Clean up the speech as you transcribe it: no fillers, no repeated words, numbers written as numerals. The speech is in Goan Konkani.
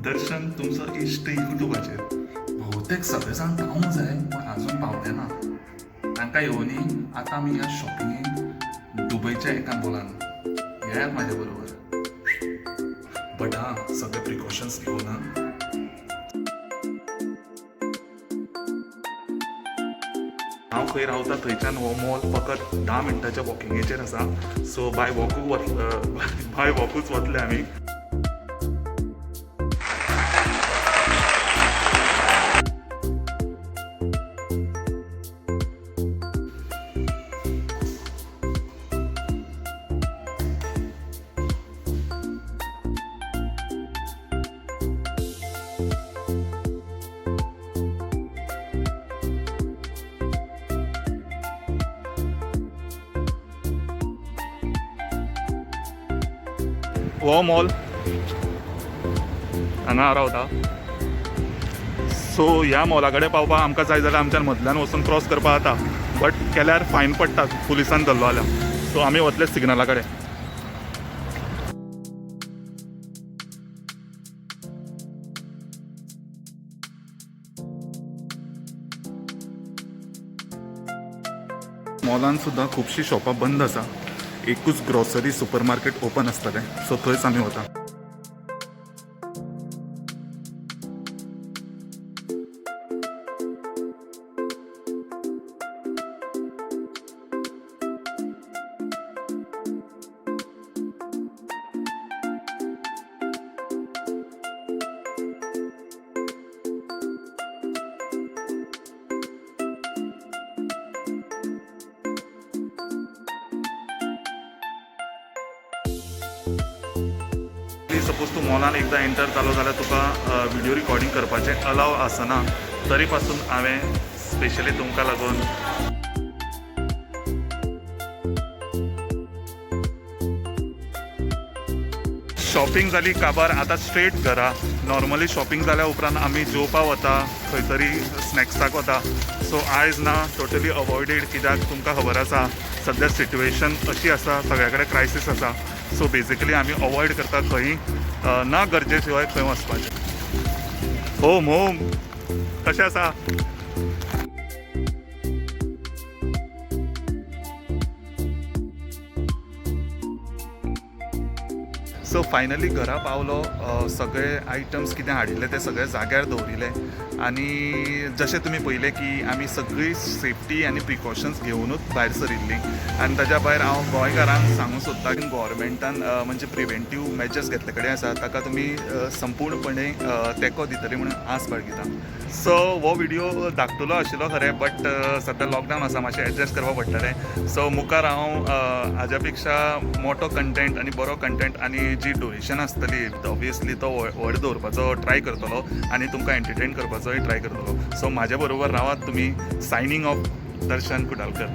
दर्शन तुमचो इश्ट युट्यूबाचेर. बहुतेक सगळे जाण पावूंक जाय, पूण अजून पावले ना. तांकां येवनी. आतां आमी ह्या शॉपिंगेक दुबयच्या एका मॉलान. येयात म्हाज्या बरोबर, बट हां, सगळे प्रिकॉशन्स घेवन हां. हांव खंय रावता थंयच्यान हो मॉल फकत 10 मिनटाच्या वॉकिंगेचेर आसा. सो बाय वॉकूच वत बाय वॉकूच वतले आमी. हो मॉल हांगा रावता. सो ह्या मॉला कडेन पावपाक आमकां जाय जाल्यार आमच्यान मदल्यान वचून क्रॉस करपाक जाता, बट केल्यार फायन पडटा पुलिसान धरलो जाल्यार. सो आमी वतले सिग्नला कडेन. मॉलान सुद्दां खुबशीं शॉपां बंद आसा. एकूच ग्रॉसरी सुपर मार्केट ओपन आसतलें, सो थंयच आमी वता. सपोज तूं मॉलान एकदां एंटर जालो जाल्यार तुका व्हिडियो रिकॉर्डिंग करपाचें अलाव आसना. तरी पासून हांवें स्पेशली तुमकां लागून. शॉपिंग जाली काबार, आतां स्ट्रेट घरा. नॉर्मली शॉपिंग जाल्या उपरांत आमी जेवपा वता, खंय तरी स्नॅक्साक वता. सो आयज ना, टोटली अवॉयडेड, कित्याक तुमकां खबर आसा, सद्या सिट्युएशन अशी आसा, सगळ्या कडेन क्रायसीस आसा. सो बेजिकली आमी अवॉयड करता खंय ना गरजे शिवाय खंय वचपाचें. होम होम, कशें आसा? सो फायनली घरा पावलो. सगळे आयटम्स कितें हाडिल्ले ते सगळे जाग्यार दवरिले आनी जशें तुमी पळयलें की आमी सगळी सेफ्टी आनी प्रिकॉशन्स घेवनूच भायर सरिल्लीं. आनी ताज्या भायर हांव गोंयकारांक सांगूंक सोदतां की गोवोरमेंटान म्हणजे प्रिवेंटीव मेजर्स घेतले कडेन आसा, ताका तुमी संपूर्णपणे तेंको दितली म्हणून आस बाळगिता. सो हो व्हिडियो धाकटुलो आशिल्लो खरें, बट सद्या लॉकडावन आसा, मातशें एडजस्ट करपाक पडटलें. सो मुखार हांव हाज्या पेक्षा मोटो कंटेंट आनी बरो कंटेंट आनी जी ड्युरेशन आसतली, ऑब्वियसली तो व्हड दवरपाचो ट्राय करतलो आनी तुमकां एंटरटेन करपाचोय ट्राय करतलो. सो म्हाज्या बरोबर रावात तुमी. Signing off, Darshan Kudalkar.